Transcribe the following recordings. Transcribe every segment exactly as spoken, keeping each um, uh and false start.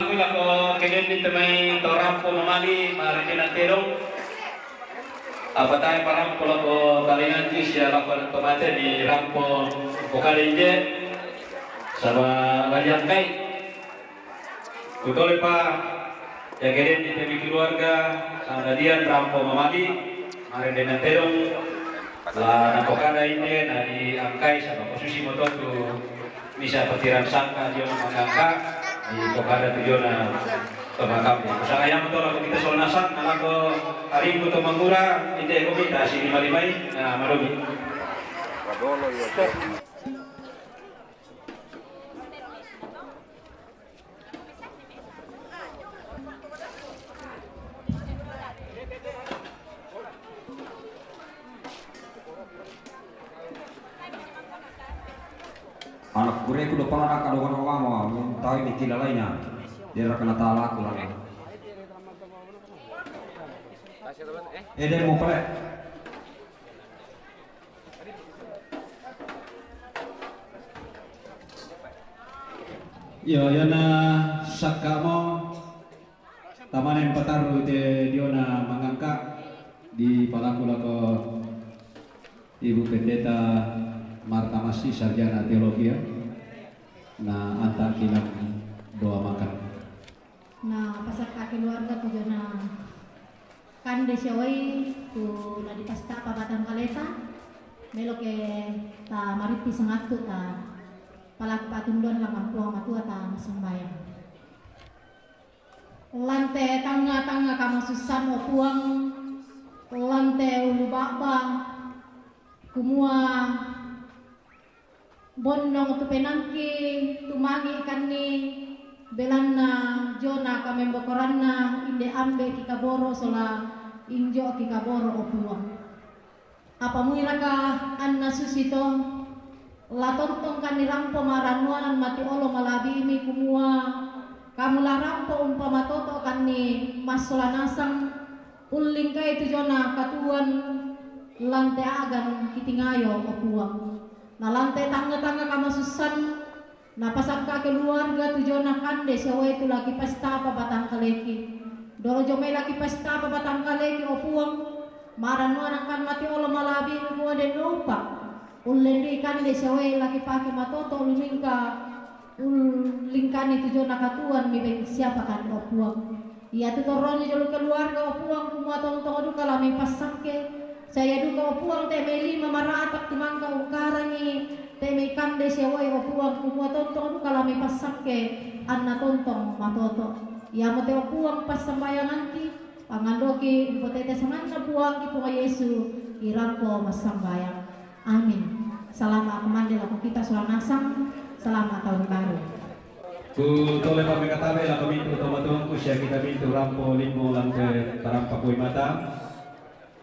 Lako kenendi te mai to rampo mamali, marende na tedong. Apa tae parampo lako talinganki sia lako to mate di rampo pokale inde. Saba laliang kai. Kutole pa, ya kenendi te mai keluarga, sandadian rampo mamali, marende na tedong, la na pokada inde, na di angkai saba kosusi moto tu misa patiran sangka, dio na mangangka, di pokada tu dio na tomakam. Sanga yang moto lako kita sonasan, na lako aringku to mangura, inde komita, sini malimai, na madomi. Anak gureku do pala naka do wano wamo, minta ini kila laina. Dia kena talaku lagi. Ede mo pale. Iyo, iyo na sakka mo. Tamane mpataru te diona mangangka di palaku lako Ibu Pendeta Marta Masi, Sarjana Teologi, ya. Na anta kilang doa makan. Na pasakka keluarga tu jona kande siawai tu na dipastapa batang kaleta, melo ke ta maritti sangattu ta palaku patunduan lamang Puang Matua ta masambayang. Lante tangnga-tangnga kamasussan, o Puang, lante ulu ba'ba, kumua bonnong tu penangki, tumangi kanni belanna jona kamembokoranna inde ambe ki kaboro sola injo ki kaboro, o Puang. Apa muiraka anna susito, la tontongkanni rampo marannuanang mati olo malabimi, kumua kamu la rampo umpama toto kanni massola nasang ullingkai tu jona katuoan lante agang kitingayo, o Puang. Na lante tangnga-tangnga kamasussan, napasakka keluarga tu jona kande siawai tu lakipastapa batangkaleki. Dolo jomai lakipastapa batangkaleki, o Puang, marannuanang kan mati olo malabimi, kumua den noupa ullendui kande siawai lakipake matoto lumingka ullingkani tu jona katuoan mi beng siapa kan, o Puang. Iatu toroni jolo keluarga, o Puang, kumua tontong duka lami passakke. Saya duka, o Puang, te mai lima maratak timangka ungkarangi, te mai kande siawai, o Puang, kumua tontong duka lami passakke anna tontong matoto. Iamote, o Puang, passambayangangki, pangandoki, mpotete sanganna Puangki Puang Yesu, irampo massambayang. Amin. Salama' kumande lako kita sola nasang, salama' tahun baru. Kutole pamekatabe lako mintu tomatuangku sia kita mintu rampo limmo lante tarampa kui mata.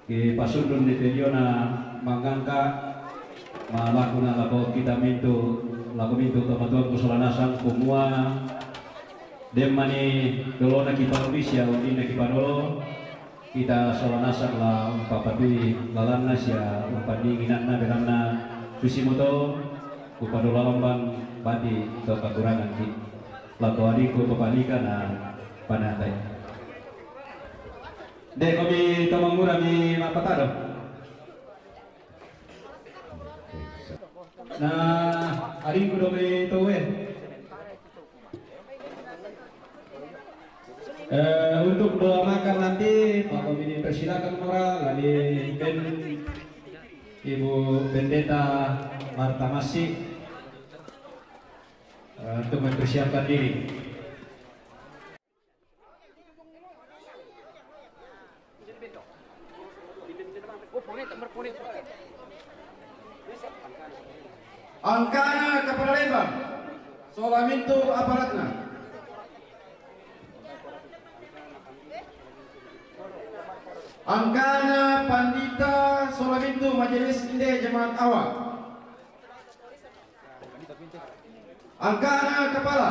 Ki pasundun di tediona mangangka malakuna lako kita mintu, lako mintu tomatuangku sola nasang kumua demmani dolona kiparusia undinna kipadolo. Kita sola nasang la umpapatui lalanna sia umpandinginanna belanna susi moto kupado lalambang bati to kakurangangki. Lako adikku papalika na panatai. Dek komi to mangura mi mapatado. Na adikku domi towe. Eh, untuk doa makan nanti, Pak Komini persilakan ora, lagi Ben Ibu Pendeta Marta Masih, eh, untuk mempersiapkan diri. Angkana Kepala Lembang, sola mintu aparatna. Angkana Pandita, sola mintu majelis inde jemaat awak. Angkana kepala.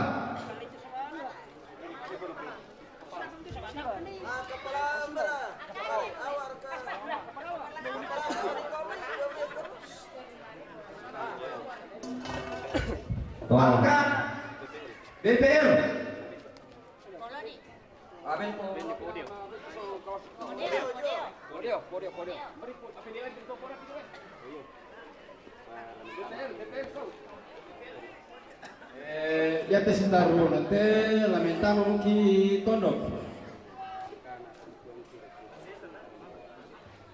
Angkana B P M. Eh, iate si taru'na te, la mentama maki tondok.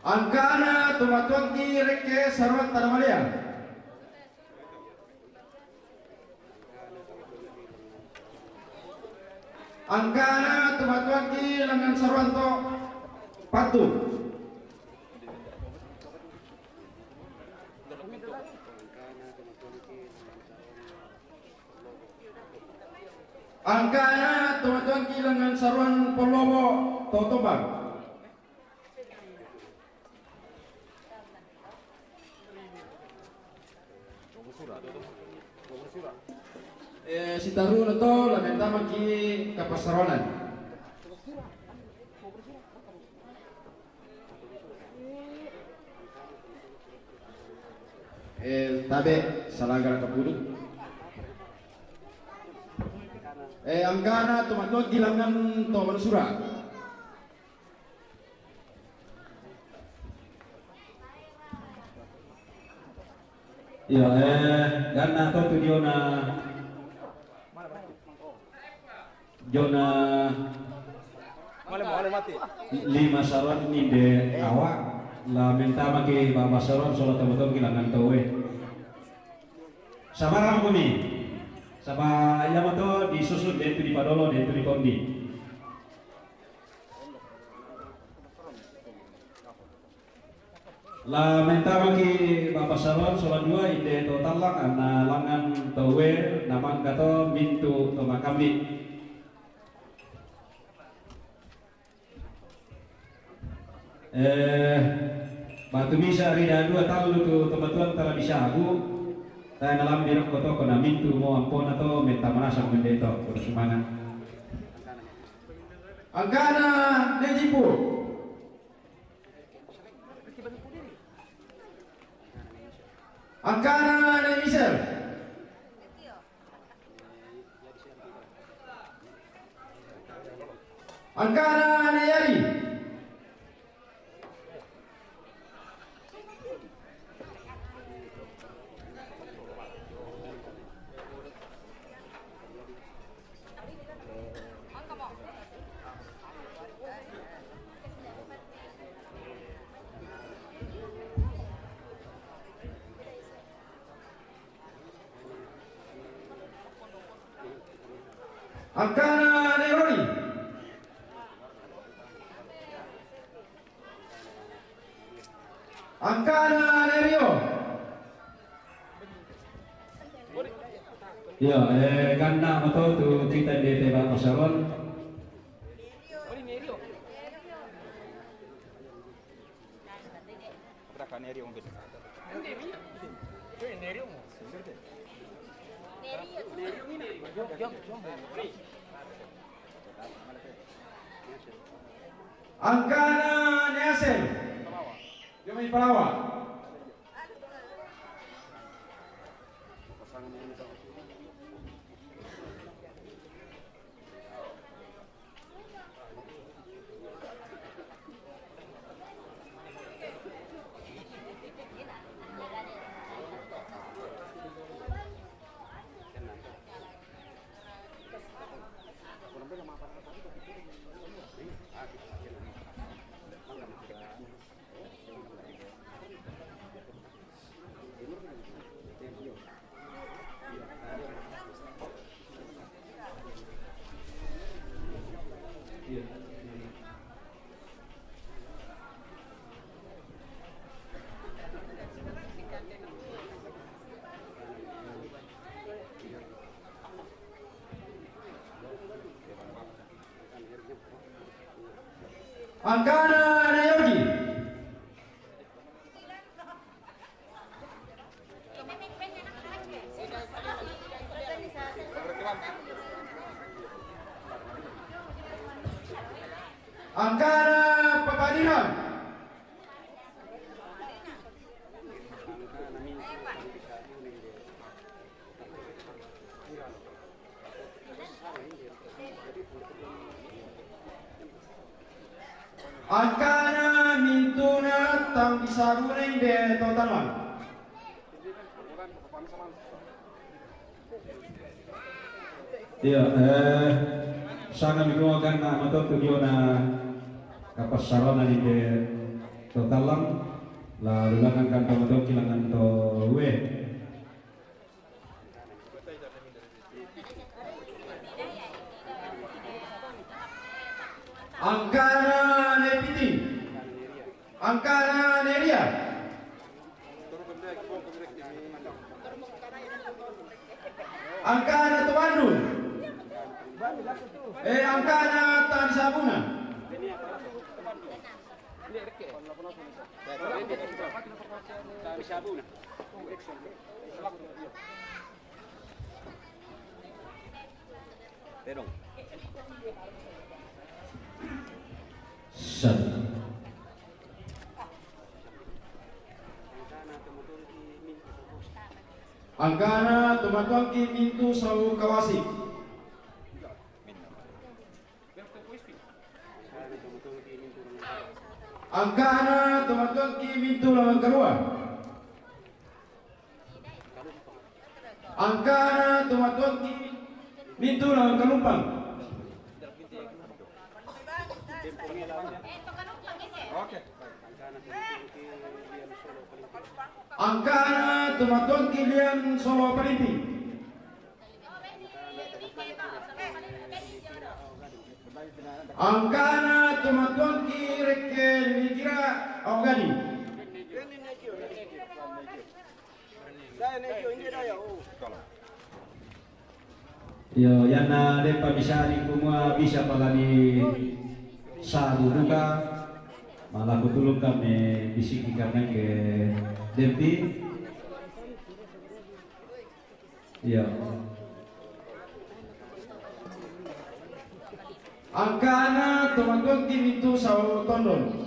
Angkana tomatuangki Rekke saruan Tana Malea. Angkana tomatuangki langan saruan to Patu. Angkana tomatuangki langan saruan Pollobo to Tombang. Eh, si taru'na to, la mentamaki kapassaronan. Eh, tabe, salagara kapuduk. Eh, angkana tomatuangki langan to Manusura. Iya, eh, ganna to tu diona, diona lima saruan inde awa, la mentamaki baba saruan sola tomatuangki langan to we. Sabarang kuni. Saba iya mato disusun, de' tu dipadolo, de' tu dipondi. La mentamaki baba saruan sola dua inde to tallang, anna langan to we, na mangka to mintu to makambi. Eh, batu bisa ri dua tallu tu tomatuanta la bisa abu, tae nalambi rokko toko na mintu mo ampona to menta manasang mende to, kudu semangat. Angkana ne Jipu. Angkana ne Misel. Angkana ne Yari. Angkana ne Roni. Angkana ne Rio. Iya, eh, ganna mato tu cita de te ba pasaron. Angkana ne Asel. Dio mai Palawa. Angkana ne Yorgi. Angkana Papa Dirham. Angkana mintuna tang bisabuna inde to tallang. Iya, eh, sanga miguakan na mato tujuana kapasaronan inde to tallang, la lulangan kan to mato kilangan to we. Angkana ne piti. Angkana ne ria. Angkana to bandu. Eh, angkana tang bisabuna. Satu. Angkana to matuangki mintu sau kawasi. Angkana to matuangki mintu langan kalua. Angkana to matuangki mintu langan kalumpang. Angkana to matuangki lian solo palimpi. Angkana to matuangki rekke ni kira au gading. Iyo, iyanna de' pamisa'na kumua bisa pala ni sabu duka, mala kutulung kami bisiki kami ke Dempi. Iyo. Angkana to matuangki mintu sau tondon.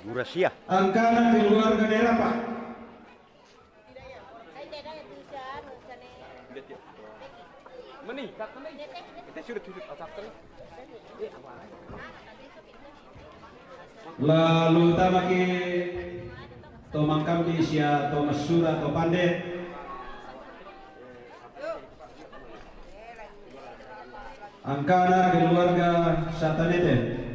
Gurasia. Angkana keluarga daerah, Pak. Meni, kita sudah tutup otak. Lalu tamaki to mangkambi sia to massura to pande. Angkana keluarga Satanete.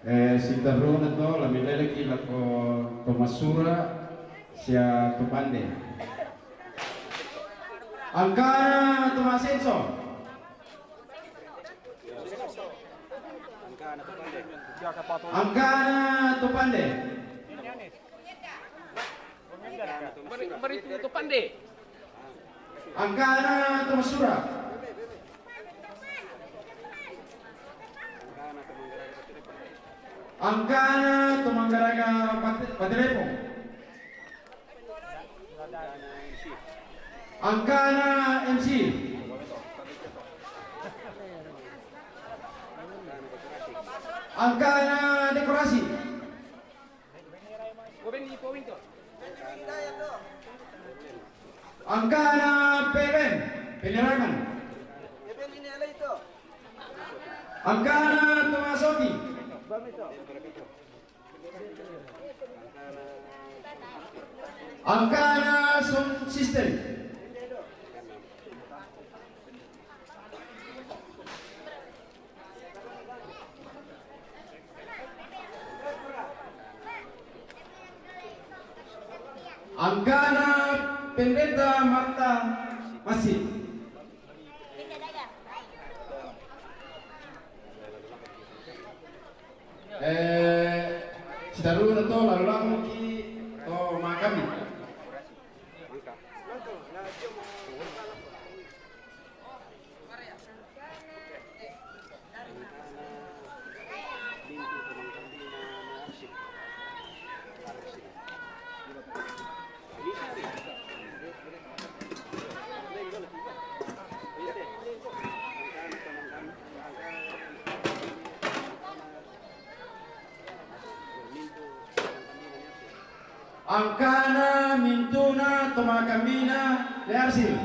Eh, siterruna to, la mileleki lako to massura sia to pande. Angkana to massenso. Angkana to pande. Bari, bari tu to pande. Angkana to massura. Angkana to manggaraga pate-, patelepon. Angkana M C. Angkana dekorasi. Angkana P L N, penerangan. Angkana Tomasoki. Angkana sound system. Angkana Pendeta Marta Masih. Eh, sitaruna to, lalu lako ki to makami. Angkana mintuna to makambina ne Arsil.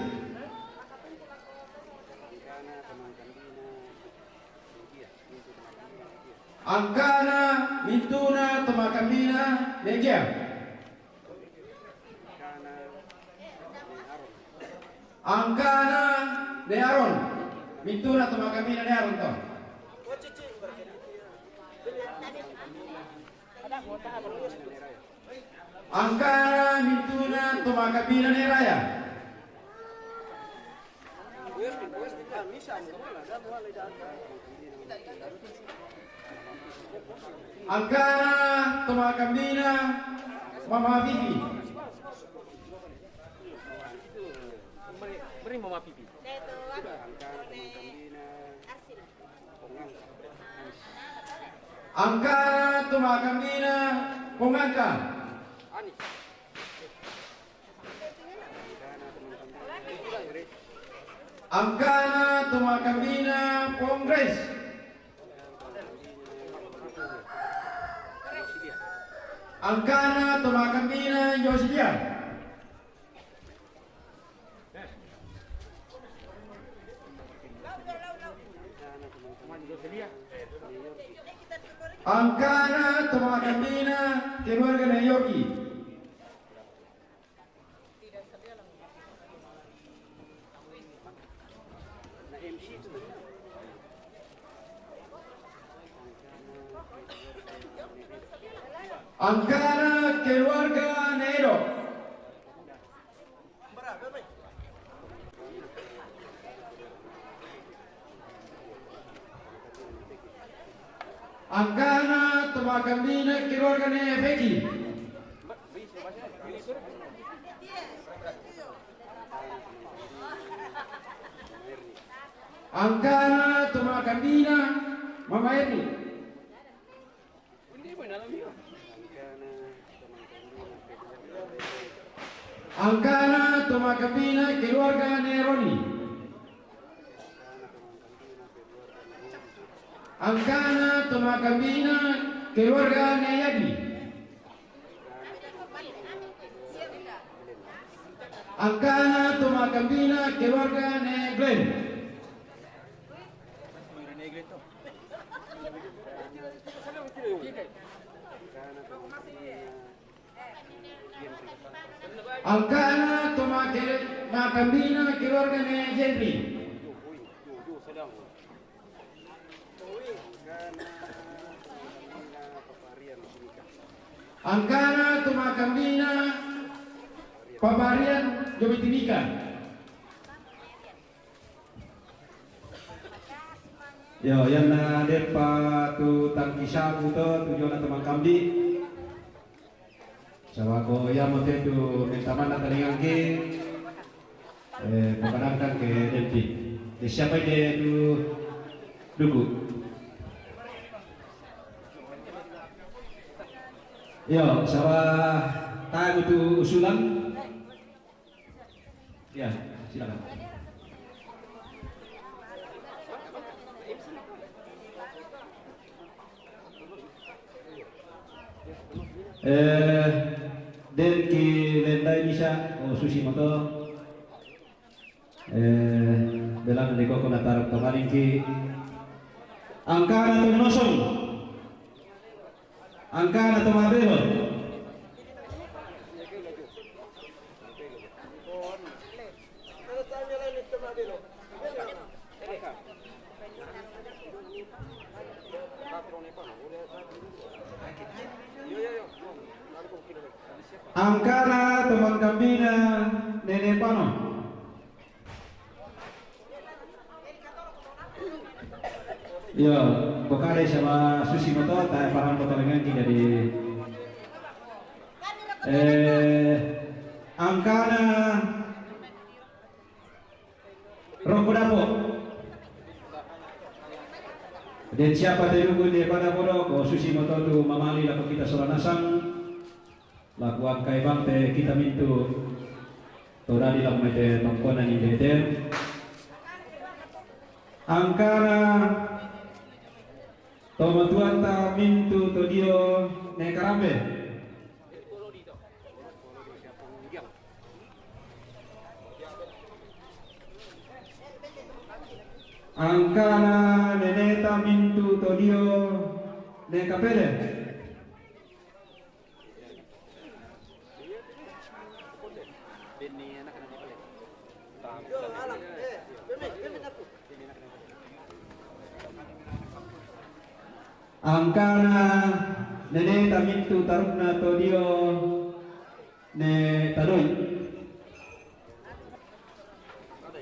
Angkana mintuna to makambina ne Gia. Angkana ne Aron. Mintuna to makambina ne Aron to. Angkana mintuna to makambina ne Raya. Angkana to makambina Mama Vivi. Mama Vivi. Angkana to makambina Pongangka. Angkana to makambina Pongres. Angkana to makambina Yosidia. Angkana to makambina keluarga ne Yoki. Angkana keluarga ne Edo. Angkana to makambina keluarga ne Feki. Angkana to makambina Mama Erni. Angkana to makambina keluarga ne Roni. Angkana to makambina keluarga ne Yadi. Angkana to makambina keluarga ne Glenn. Angkana to make-, makambina keluarga ne Jendri. Angkana to makambina Papa Rian Jobitimika. Yo, yana depa tu tangki sapu to, tu jona to makambi. Saba ko yamo te tu menta mana talingangi. Eh, papadangkan ke Delpi. De siapa ide tu duku? Yo, saba tamu tu usulan. Ya, silakan. Eh, den ki lendai bisa, oh, susi moto. Eh, belang di koko natar kemarin ki. Angkana to Nosong. Angkana to Mabelo. Angkana to Iyo, pokari sama susi moto, ta parang moto dengan kita di, eh, angkana Roko Dapo. Dan siapa terugu di pada bodo, ko susi moto tu mamali lako kita sola nasang. Laku angkai bangte kita mintu to dadi laku mete tongkona ni dede. Angkana to matuanta mintu to dio ne karambe. Angkana neneta mintu to dio ne kapele. Angkana neneta mintu tarukna to dio ne tadoi.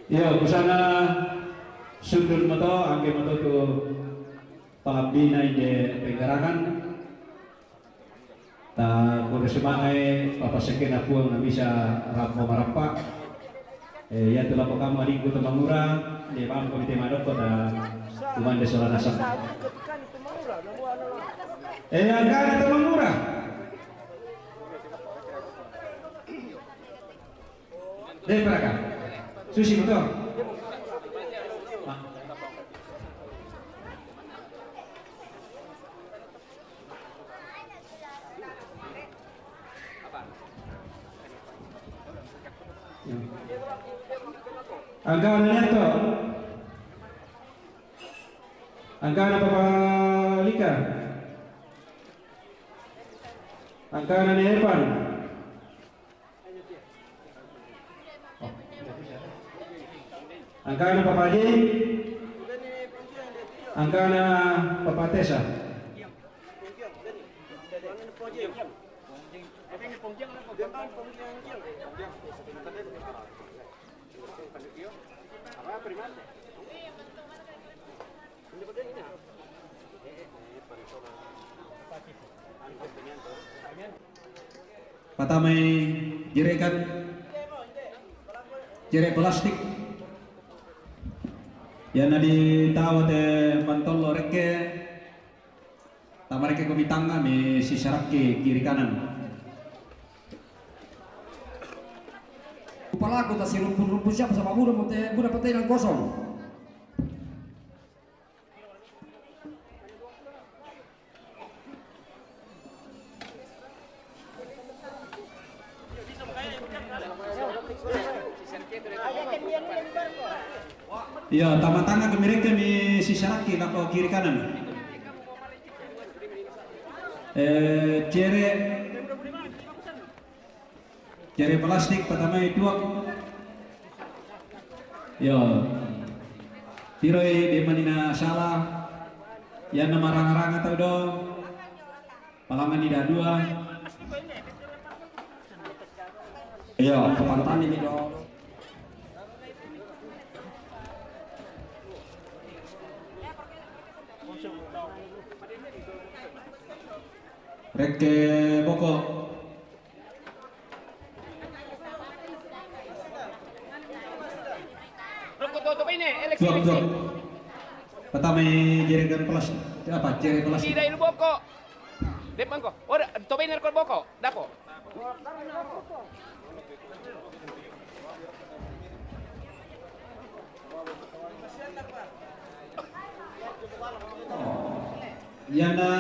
Iyo, kusanga sundul moto, angke moto tu pabina inde penggerangan. Ta kudu semangai papa sekena puang na bisa rampo marappa. Eh, ya tu lapo kamu adikku to mangura, de bang komite madokko ta tumande sola nasang. Eh, angkana to mangura. De paraka. Susi moto. Angkana neto. Angkana Papa Lika. Angkana ne Evan. Angkana Papa J. Angkana Papa Tesa. Patamai jerekan, jere plastik. Yana di tawa te mantollo rekke. Tama rekke ko mitanga mi sisarakki kiri kanan. Kupalaku ta sirumpun-rumpun siapa sama buda mote, buda petai nang kosong. Iya, tama tanga ke mereka mi sisarakki lako kiri kanan. Eh, cere, cere plastik pertama itu. Yo. Tiroi de manina salah. Yana maranga-ranga tau do. Palangan ida dua. Iya, kepantani mi do. Rekke boko. Rokko toto baine, Alex, Tuak, Alex. Tuak. Pertama jere dan pelas, apa, jere pelas. Tidak, ini boko. Dep mangko. Oh, da-, to baine rokko boko. Dako. Yana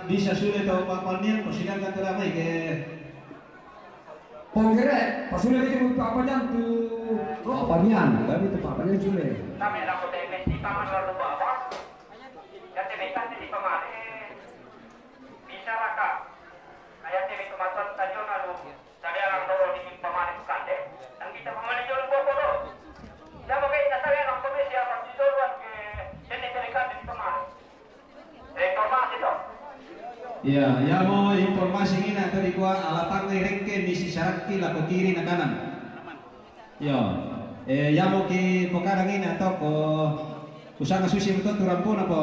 bisa sudah tahu papannya, persilakan telah mai ke Ponggere, pasule itu apa jam tu? Apa nian? Babi tu apa nian sule? Kami laku T M S di Taman Lalu Bawah. Ya, T M S di Pamare. Bisa raka. Kayak T M S kemasan stadion lalu. Tadi orang dulu di Pamare bukan deh. Dan kita pemali jual boko do. Siapa kayak kita saya orang komisi apa di duluan ke sini terikat di Pamare. Iya, yamo informasi ngina to dikua alatang rekke mi sisarakki lako kiri na kanan. Iya. Eh, yamo ki pokadang ngina to ko kusanga susi to tu rampuna po.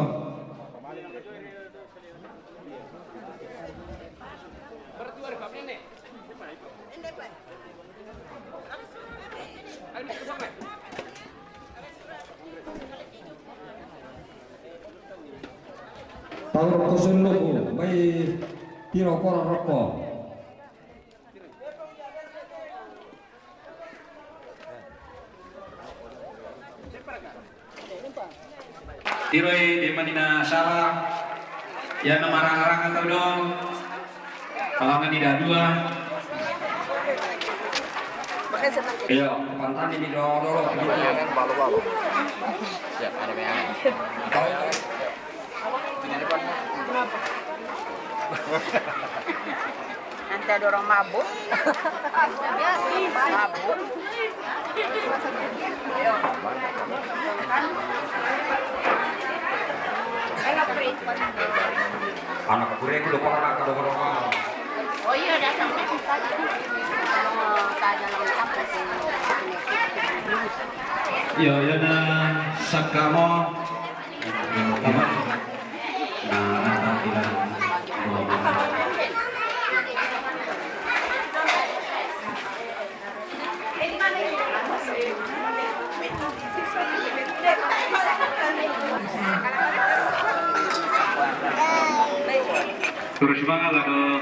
Taur kusun luku, mai tiro koro roko. Tiroi di manina sala, ya, na maranga-ranga tau do, palangan di dadua. Iyo, pantani di dolo-dolo. Siap, ada yang. Nanti ada orang mabuk. Mabuk. Anak gue itu udah pernah ke dokter. Oh iya, datang. Tanya lengkap. Iya, iya, nah, sakamo. Terus semangat lah do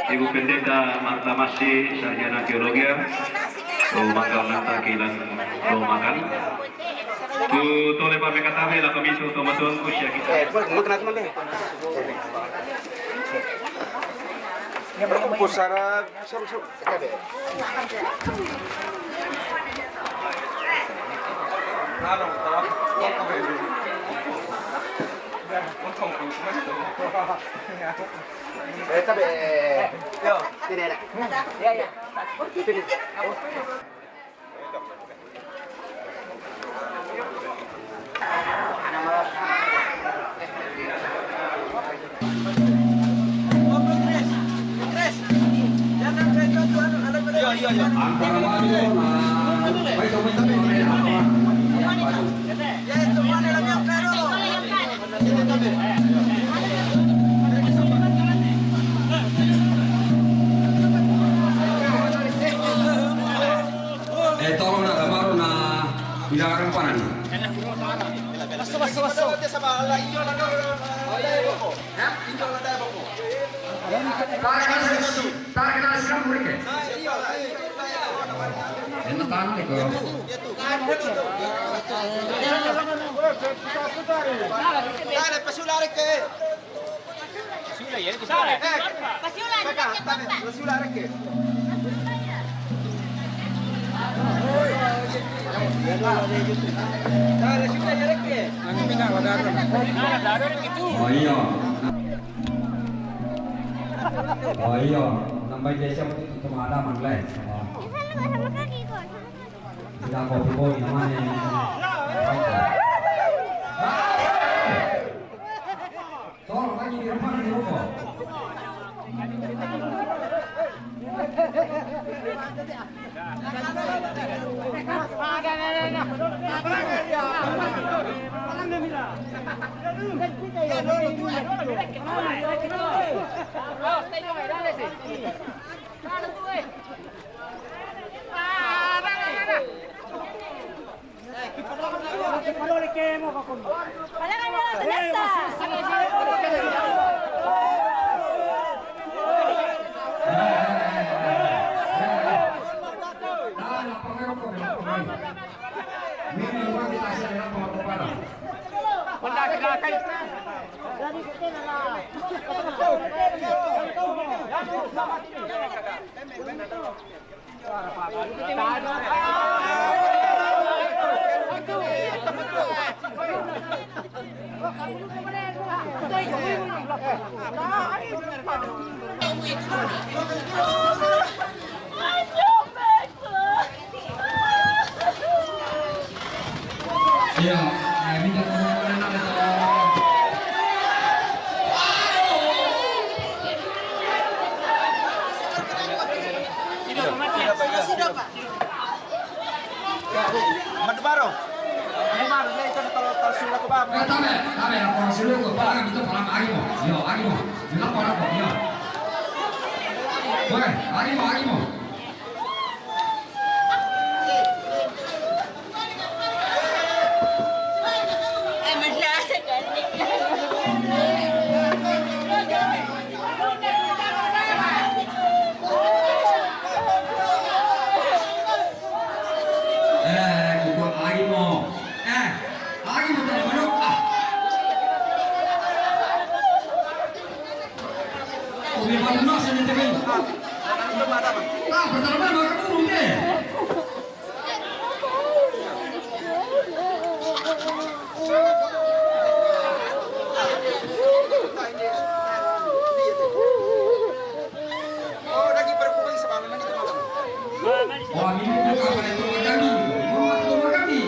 Ibu Pendeta Marta Masi, sarjana teologi, tu mangkal nata kilang do makan. Tu tole pamekatame lah kami tu tomaton usia kita. Eh, bukan, bukan teman deh. Pusara, seru, seru. Eh, tapi, eh, ini ada. Ya, ya. Antara wali na, baik, baik, baik, baik. Eh, tolong na, baru na, bilang panan. Tarik nasi kamu, Rike. Enak tanah nih, kok. Dale, pesulare ke. Pesulare, ya, pesulare. Pesulare, pesulare ke. Oh iya. Oh iya, nambah desa itu cuma ada mangle. Tidak kopi boy namanya. Tolong lagi di depan di rokok. Iya, eh, minta tolong anak itu. Sudah, Pak. Madu baro. Ini mah, ini kan kalau, kalau sudah ke bawah. Eh, tabe, tabe, kalau sudah ke bawah, kita pulang lagi, mo. Yo, lagi, mo. Ini apa, apa, yo. Oke, lagi, mo, lagi, mo. Dia baru lunas ini, T P. Ah, pertama kali makan burung deh. Oh, lagi berkurang sekarang ini, teman-teman. Wah, ini dia apa itu? Kami. Mama, rumah kami.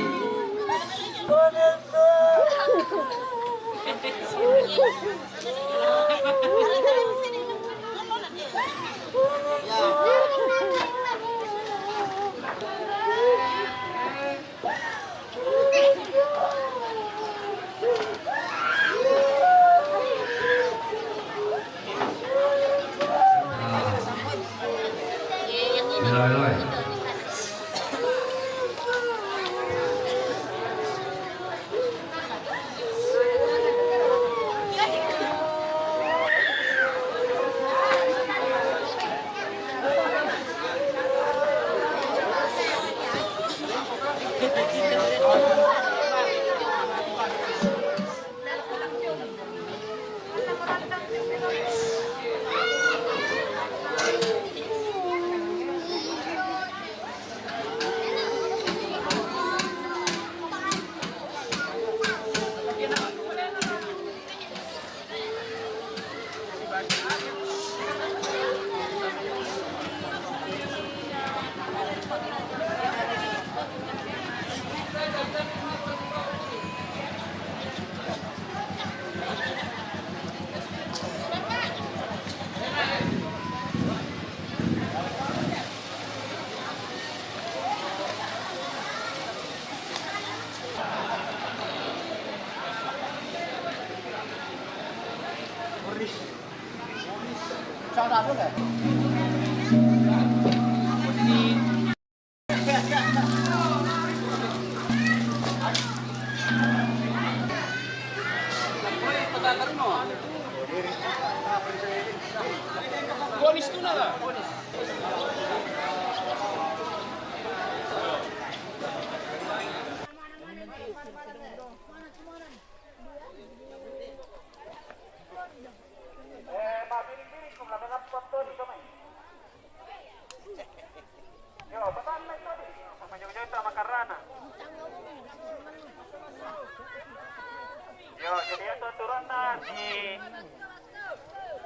Yo, jadi itu aturanna di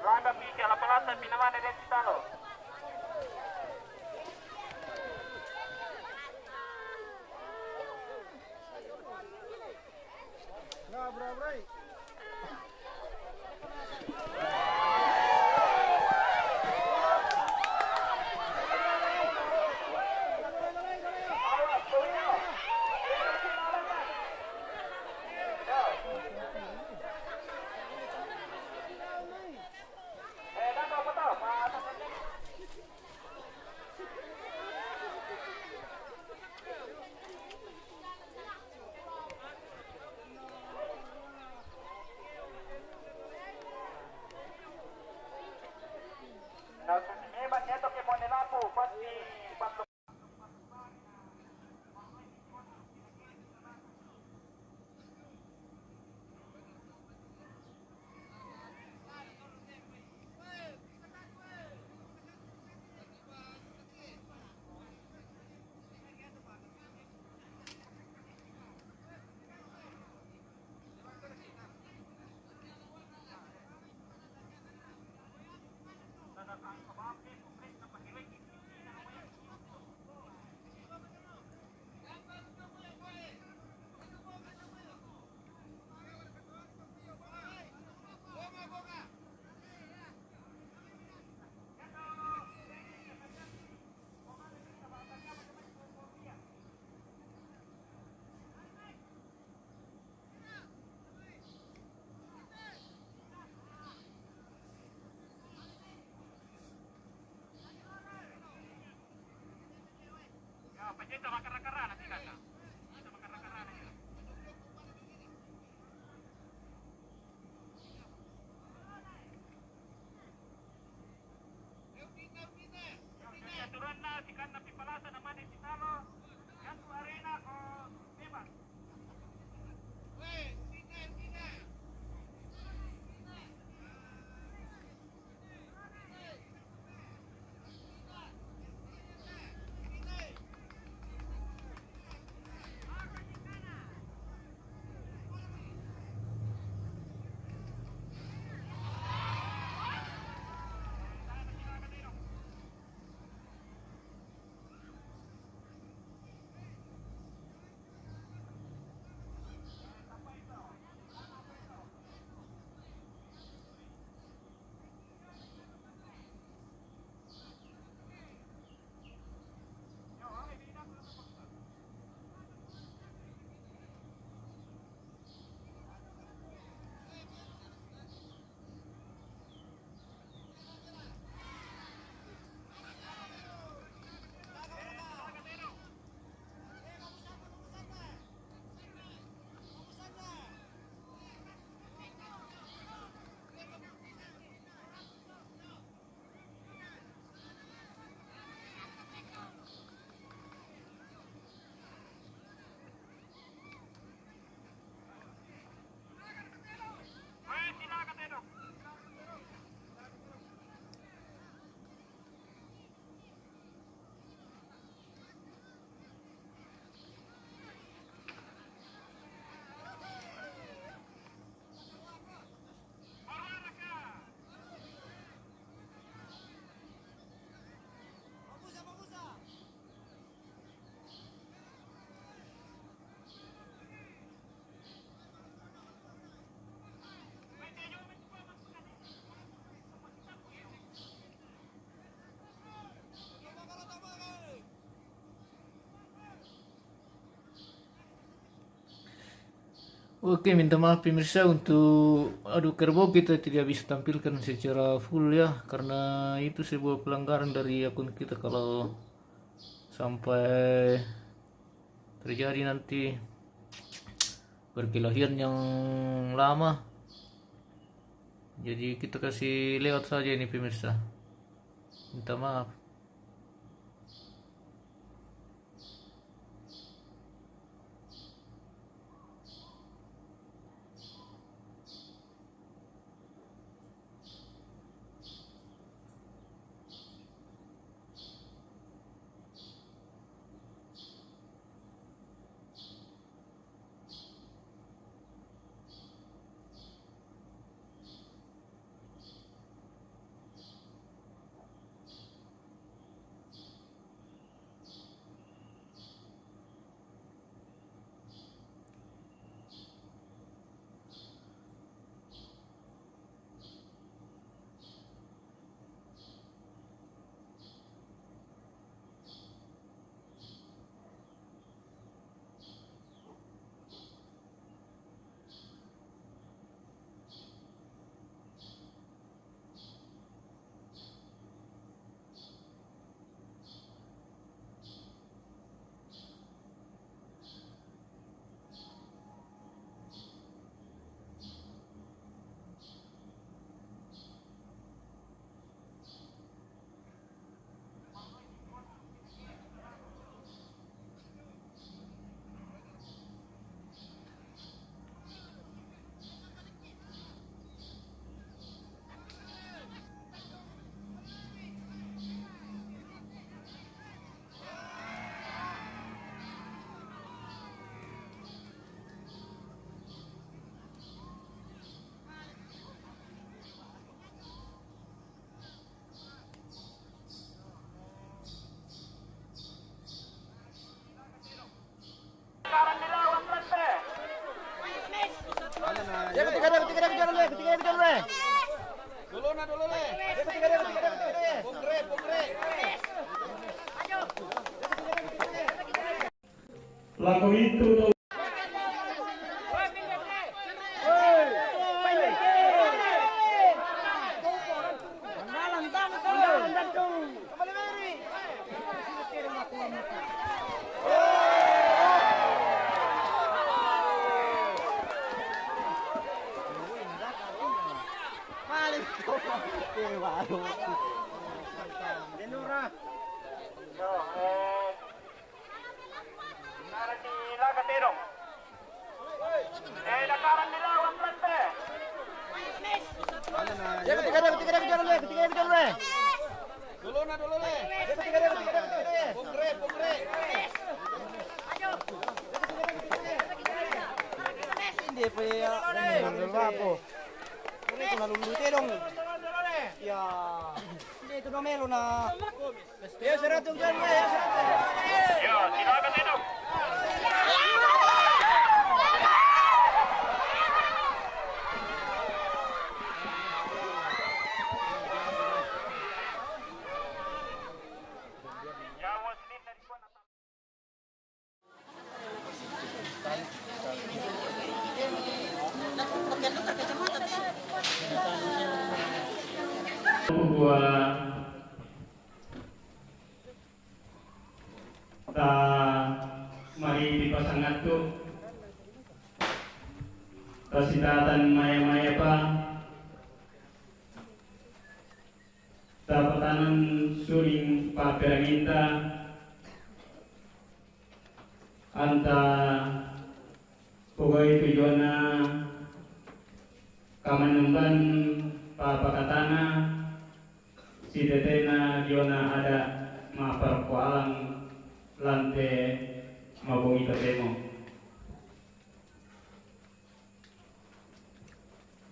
Landa pi ke ala palasa pi namane de sitalo. Aturanna, sikanna pi palasa namane sitalo, yang tu arena ko bebas. Weh, sini, sini. Oke, minta maaf pemirsa, untuk Adu Kerbau kita tidak bisa tampilkan secara full ya, karena itu sebuah pelanggaran dari akun kita. Kalau sampai terjadi nanti perkelahian yang lama, jadi kita kasih lewat saja ini pemirsa. Minta maaf. Lagu itu. Hindi pa iya. Ano ba po? Pare ko naluluto dong. Ya. Hindi ito na meron na. Yo, seratus dyan, yo, seratus. Yo, sino ka dito? Buat ta mari di pasangan tu ta sitatan maya-maya pa. Tapatanan suling paperanginta anta pogoi tu jona kamanumban papakatana sitetena jona ada maparkualang lante mabongi totemo.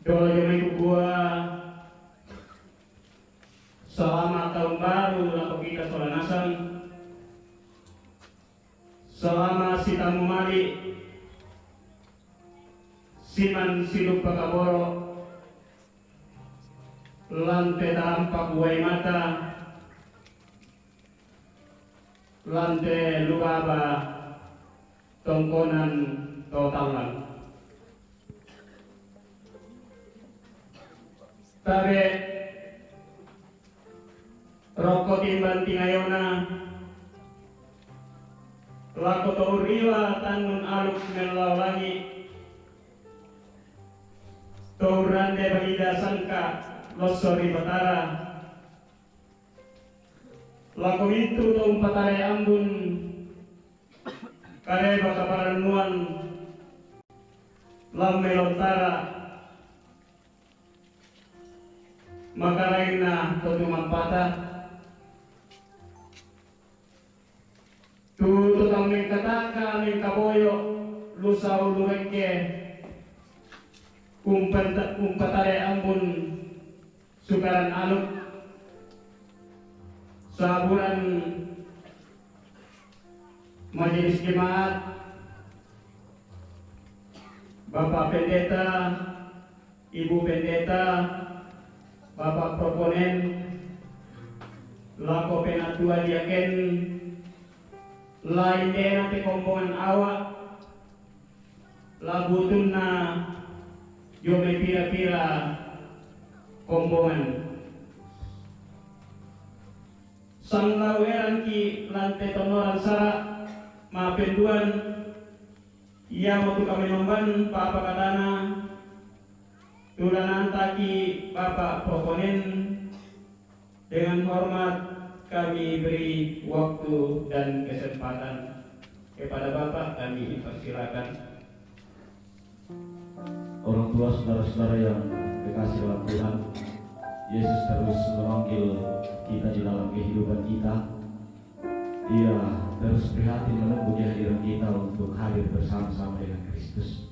Doa jamai kukua, selamat tahun baru lako kita sola nasang. Selamat sitamu mali, siman silupa kaboro, lante tarampak uai mata, lante lubaba tongkonan totallan. Tabe rokko timbang tingayona, lako to uriwa tannun aluk mellao langi, to urrande bagida sangka losso ri Batara, lako mintu to umpatare ambun kareba kaparannuan lamme lontara makarainna to tumampata. Tu to tau mengkataka mengkaboyo lusau lurekke umpenta- umpatare ambun sukaran aluk saburan majelis jemaat, Bapak Pendeta, Ibu Pendeta, Bapak Proponen, lako penatua diaken, lain dena te kombongan awa, labutunna jo mai pira-pira kombongan. Sanglau erangki lante tonoran sara mapenduan, iamotu kamenomban papa katana, tulanantaki Bapak Proponen, dengan hormat kami beri waktu dan kesempatan kepada Bapak, kami persilakan. Orang tua, saudara-saudara yang kekasih dalam Tuhan, Yesus terus memanggil kita di dalam kehidupan kita. Ia terus prihatin menunggu kehadiran kita untuk hadir bersama-sama dengan Kristus.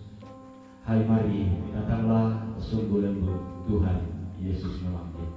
Hai, mari, datanglah, sungguh lembut, Tuhan Yesus memanggil.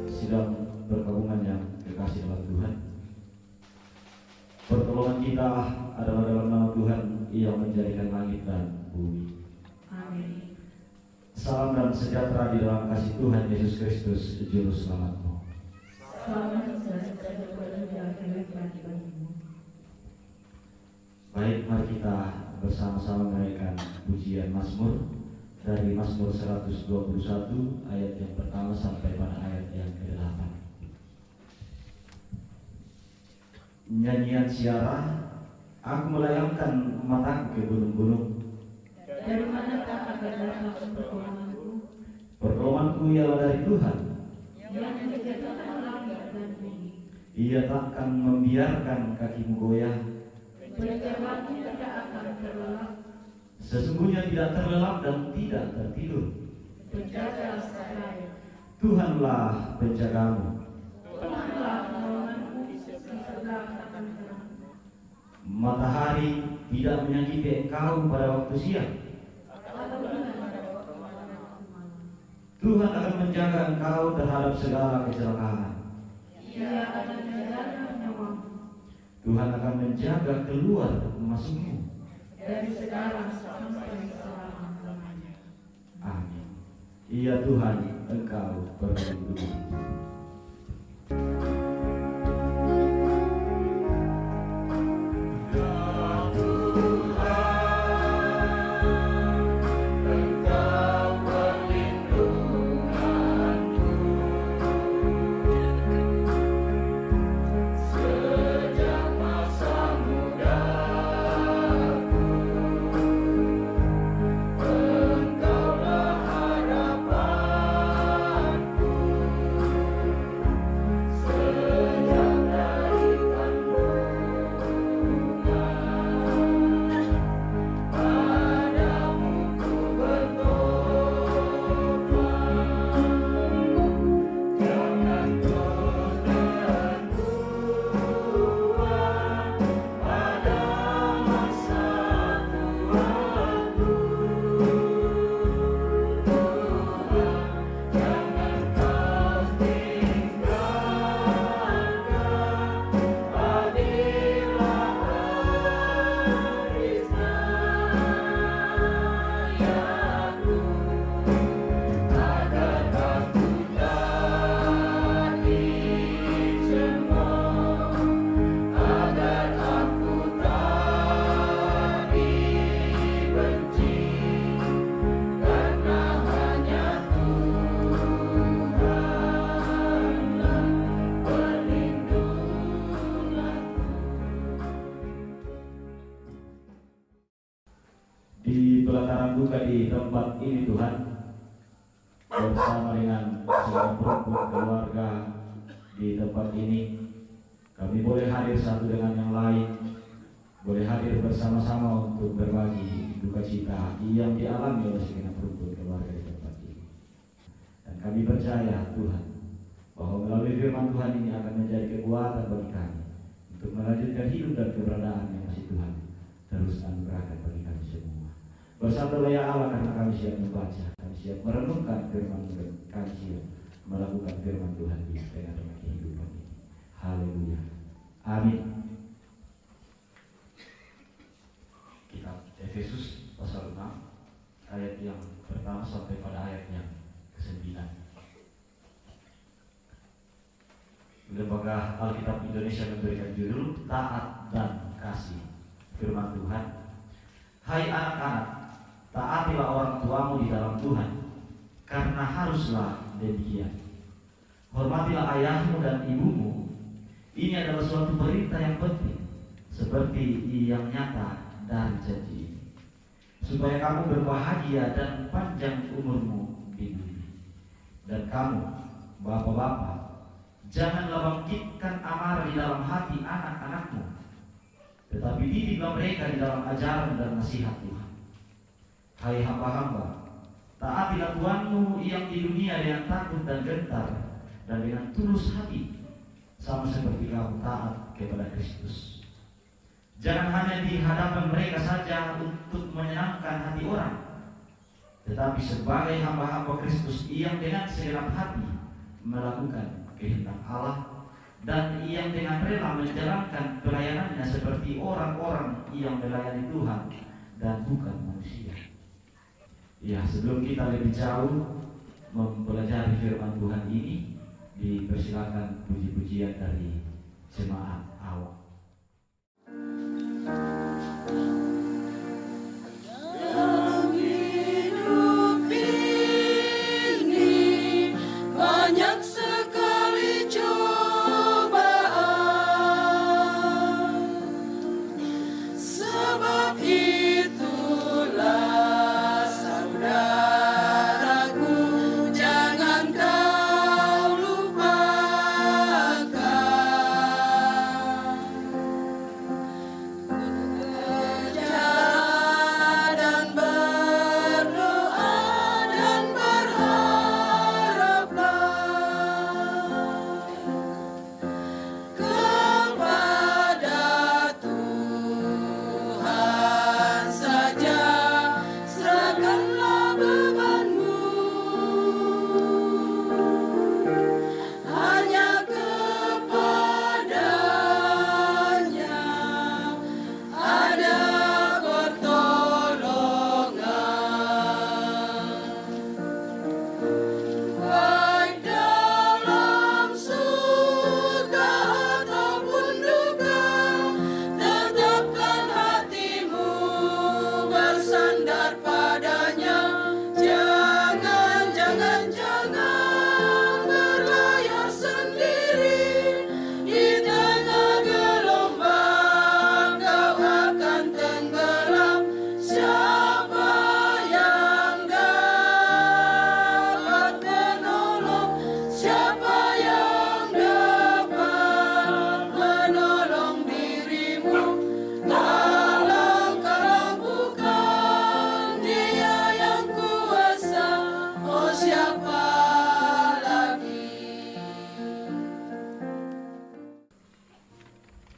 Sidang perkabungan yang kekasih dalam Tuhan, pertolongan kita adalah dalam nama Tuhan yang menjadikan langit dan bumi. Amin. Salam dan sejahtera di dalam kasih Tuhan Yesus Kristus, Juru Selamatmu. Baik, mari kita bersama-sama menaikkan pujian Mazmur dari Mazmur seratus dua puluh satu, ayat yang pertama sampai pada ayat yang kedelapan. Nyanyian siara. Aku melayangkan mataku ke gunung-gunung. Dari manakah akan datang pertolonganku? Pertolonganku ialah dari Tuhan. Yang menjadikan langit dan bumi. Ia takkan membiarkan kakimu goyah. Penjagaannya tidak akan terlelap. Sesungguhnya tidak terlelap dan tidak tertidur. Penjaga Israel. Tuhanlah penjagamu. Tuhanlah penolonganku di sebelah kanan terang. Matahari tidak menyakiti engkau pada waktu siang. Atau bulan pada waktu malam. Tuhan akan menjaga engkau terhadap segala kecelakaan. Ia akan menjaga nyawamu. Tuhan akan menjaga keluar masukmu. Dari sekarang sampai selama-lamanya. Amin. Ya Tuhan, Engkau berlindung. Di pelataran duka di tempat ini, Tuhan, bersama dengan segenap rumpun keluarga di tempat ini, kami boleh hadir satu dengan yang lain, boleh hadir bersama-sama untuk berbagi duka cita yang dialami oleh segenap rumpun keluarga di tempat ini. Dan kami percaya, Tuhan, bahwa melalui firman Tuhan ini akan menjadi kekuatan bagi kami untuk melanjutkan hidup dan keberadaan yang masih Tuhan terus anugerahkan bagi kami semua. Bersandarlah ya Allah, karena kami siap membaca, kami siap merenungkan firman Tuhan, kami siap melakukan firman Tuhan di tengah-tengah kehidupan ini. Haleluya. Amin. Kitab Efesus pasal enam, ayat yang pertama sampai pada ayat yang kesembilan. Lembaga Alkitab Indonesia memberikan judul Taat dan Kasih. Firman Tuhan, "Hai anak-anak, taatilah orang tuamu di dalam Tuhan, karena haruslah demikian. Hormatilah ayahmu dan ibumu. Ini adalah suatu perintah yang penting, seperti yang nyata dari janji ini, supaya kamu berbahagia dan panjang umurmu di bumi. Dan kamu, bapak-bapak, janganlah bangkitkan amarah di dalam hati anak-anakmu, tetapi didiklah mereka di dalam ajaran dan nasihat Tuhan. Hai hamba-hamba, taatilah tuanmu yang di dunia dengan takut dan gentar, dan dengan tulus hati, sama seperti kamu taat kepada Kristus. Jangan hanya di hadapan mereka saja untuk menyenangkan hati orang, tetapi sebagai hamba-hamba Kristus yang dengan segenap hati melakukan kehendak Allah, dan yang dengan rela menjalankan pelayanannya seperti orang-orang yang melayani Tuhan dan bukan manusia." Ya, sebelum kita lebih jauh mempelajari firman Tuhan ini, Dipersilakan puji-pujian dari jemaat awak.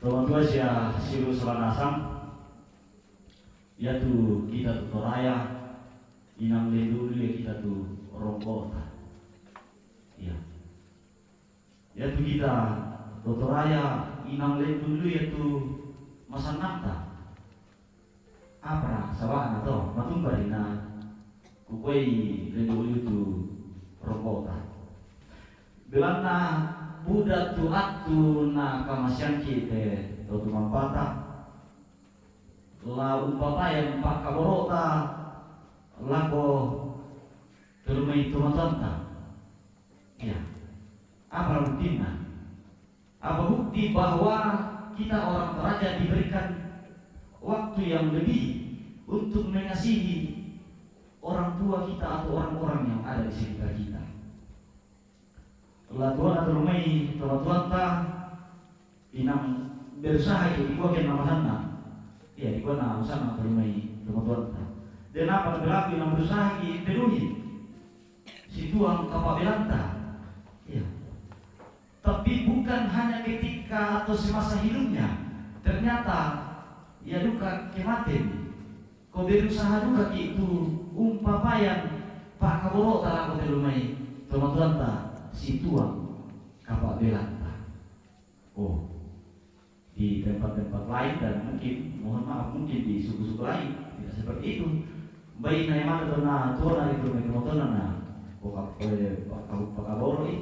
Toman tua sia silu sabanasang, yaitu kita tu Toraja, inang lendulu ya kita tu rongkota. Iya. Yaitu kita tu Toraja, inang lendulu yaitu masananta. Apa sabana to, matumba ina kukuei lendulu tu rongkota. Belanna buda tu attu na kamasiangki te to tumampata, la umpapayan pakkaborota lako telu mai tomatoanta. Ya. Apa buktina? Apa bukti bahwa kita orang Toraja diberikan waktu yang lebih untuk mengasihi orang tua kita atau orang-orang yang ada di sekitar kita? La tuana telu mai tomatoanta, inang berusaha ki dikua ke namasanna. Iya, dikua namasanna telu mai tomatoanta. De napa berlaku, inang berusaha ki penuhi situang kapabelanta. Iya. Tapi bukan hanya ketika atau semasa hidupnya. Ternyata ia duka kematen ko berusaha duka ki tu umpapayan pakkaborota lako telu mai tomatoanta situang kapabelanta. Oh, di tempat-tempat lain dan mungkin, mohon maaf, mungkin di suku-suku lain tidak seperti itu. Baina emana tona tuana itu, mai tomatoana na pakka-, eh, pakka-, pakkaboroi.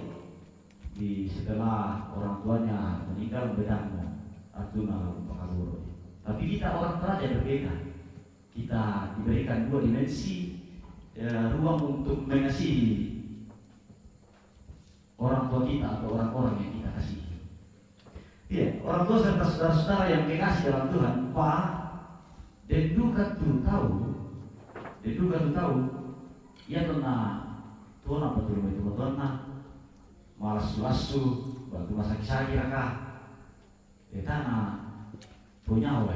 Di setelah orang tuanya meninggal, bedamo attuna pakkaboroi. Tapi kita orang Toraja berbeda. Kita diberikan dua dimensi, eh, ruang untuk mengasihi orang tua kita atau orang-orang yang kita kasihi. Iya, orang tua serta saudara-saudara yang kekasih dalam Tuhan, pa, den duka tu tau, den duka tu tau, ia tona, tona patulu mai tomatoanna, malassu-lassu, batu masaki-saki raka, etana to nyawa.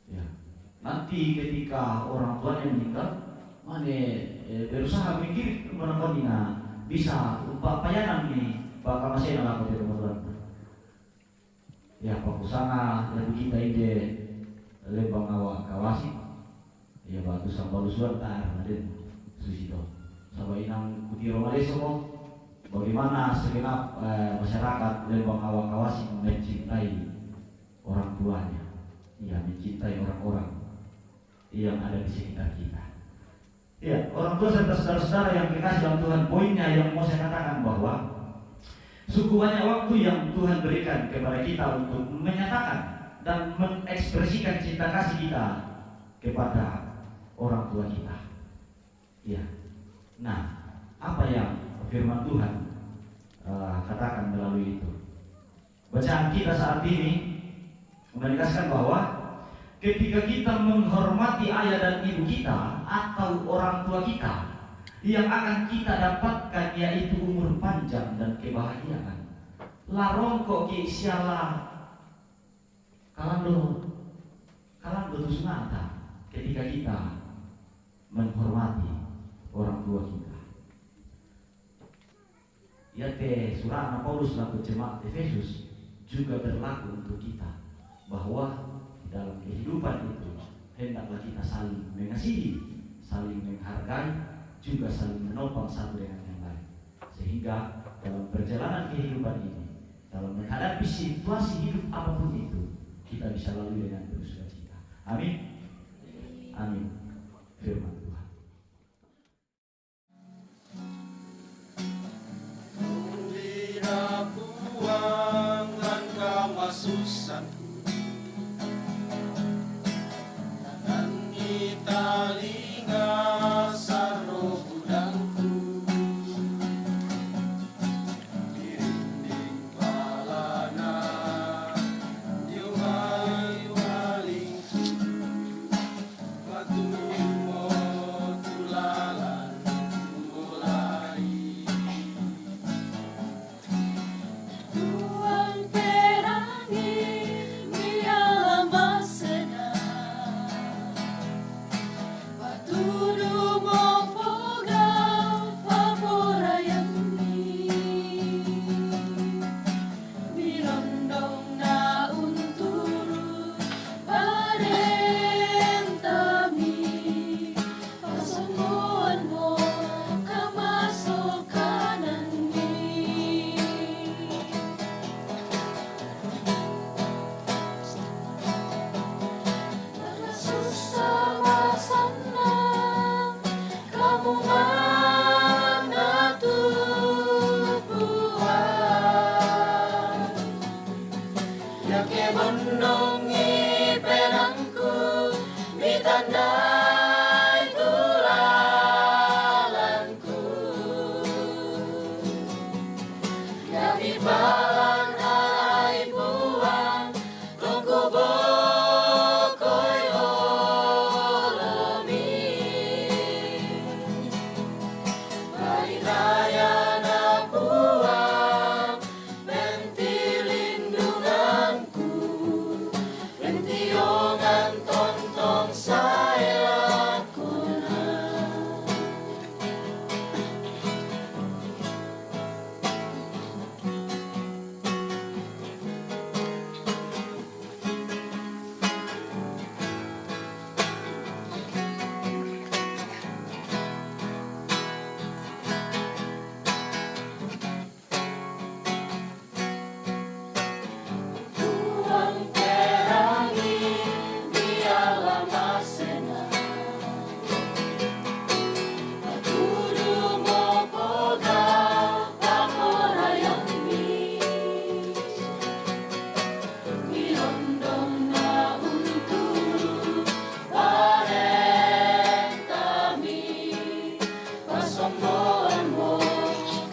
Ya. Nanti ketika orang tuanya meninggal, mane, eh, berusaha mikir mana kau dina bisa umpapayanan ni baka masena lako te tomatoanna. Ya, pakusanga lagu kita inde Lembang Awa Kawasi. Ya, batu sambalusuan taar na den susito. Saba inang kutiro maleso ko, bagaimana segenap, eh, masyarakat Lembang Awa Kawasi mencintai orang tuanya. Ya, mencintai orang-orang yang ada di sekitar kita. Ya, orang tua serta saudara-saudara yang kekasih dalam Tuhan, poinnya yang mau saya katakan bahwa Sungguh banyak waktu yang Tuhan berikan kepada kita untuk menyatakan dan mengekspresikan cinta kasih kita kepada orang tua kita. Ya. Nah, apa yang firman Tuhan eh, katakan melalui itu? Bacaan kita saat ini menegaskan bahwa ketika kita menghormati ayah dan ibu kita atau orang tua kita, yang akan kita dapatkan yaitu umur panjang dan kebahagiaan. Larongko ki siala kalando, kalando tu sungata ketika kita menghormati orang tua kita. Iate suratna Paulus lako jemaat Efesus juga berlaku untuk kita, bahwa di dalam kehidupan itu hendaklah kita saling mengasihi, saling menghargai, juga saling menopang satu dengan yang lain. Sehingga dalam perjalanan kehidupan ini, dalam menghadapi situasi hidup apapun itu, kita bisa lalui dengan penuh sukacita. Amin. Amin. Firman Tuhan. Kulidah puang langkah masusanku, dan italinga saro budangku. Dirinding palana, diuhali-uhalingku. Batu mo tulalan mulai. Tuang perangi miala masena. Patudu mo poga paporayami. Milondong na unturu parentami, pasomboan mo kamasokananmi. Susah masanna kamu mana tubuan. Yake bondongi penangku, mitandai tulalanku. Yami palan ai puang, tongku bokoi olomi. Parinaya na puang, penti lindunganku, penti ongan tontong saelakuna. Tuang perangi miala masena. Patudu mo poga paporayami. Milondong na unturu parentami. Pasomboan mo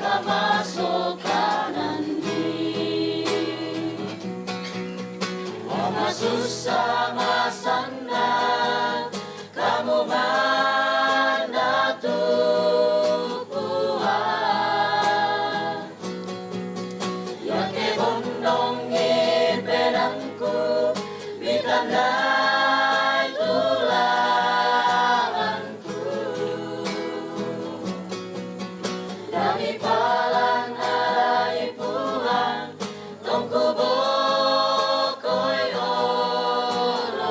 kamasokananmi. Wa masusa masanna kamu mana tubuan. Yake bondongi penangku, mitandai tulalanku. Dami palan ai puang, tongku bokoi olomi.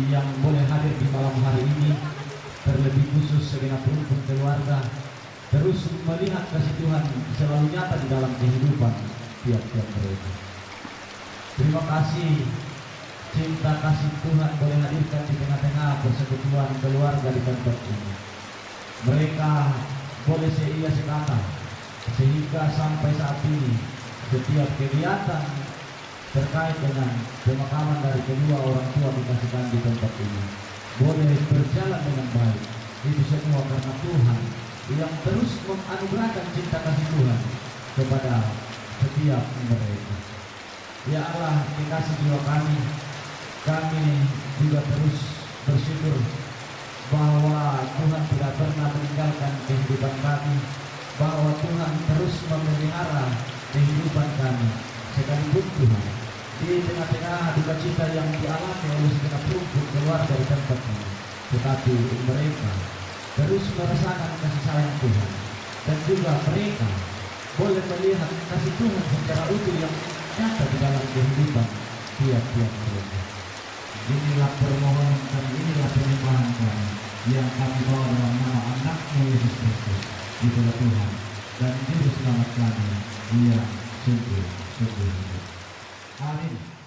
yang boleh hadir di malam hari ini, terlebih khusus segenap rumpun keluarga, terus melihat kasih Tuhan selalu nyata di dalam kehidupan tiap-tiap mereka. Terima kasih, cinta kasih Tuhan boleh hadirkan di tengah-tengah persekutuan keluarga di tempat ini. Mereka boleh seia sekata, sehingga sampai saat ini setiap kegiatan terkait dengan pemakaman dari kedua orang tua kekasih kami di tempat ini boleh berjalan dengan baik. Itu semua karena Tuhan yang terus menganugerahkan cinta kasih Tuhan kepada setiap mereka. Ya Allah, kekasih jiwa kami, kami juga terus bersyukur bahwa Tuhan tidak pernah meninggalkan kehidupan kami, bahwa Tuhan terus memelihara kehidupan kami. Sekalipun Tuhan, di tengah-tengah duka cita yang dialami oleh segenap rumpun keluarga di tempat ini, tetapi mereka terus merasakan kasih sayang Tuhan, dan juga mereka boleh melihat kasih Tuhan secara utuh yang nyata di dalam kehidupan tiap-tiap mereka. Inilah permohonan kami, inilah penyembahan kami yang kami bawa dalam nama Anak-Mu Yesus Kristus. Itulah Tuhan dan Juru Selamat kami yang sungguh-sungguh hidup. Amin.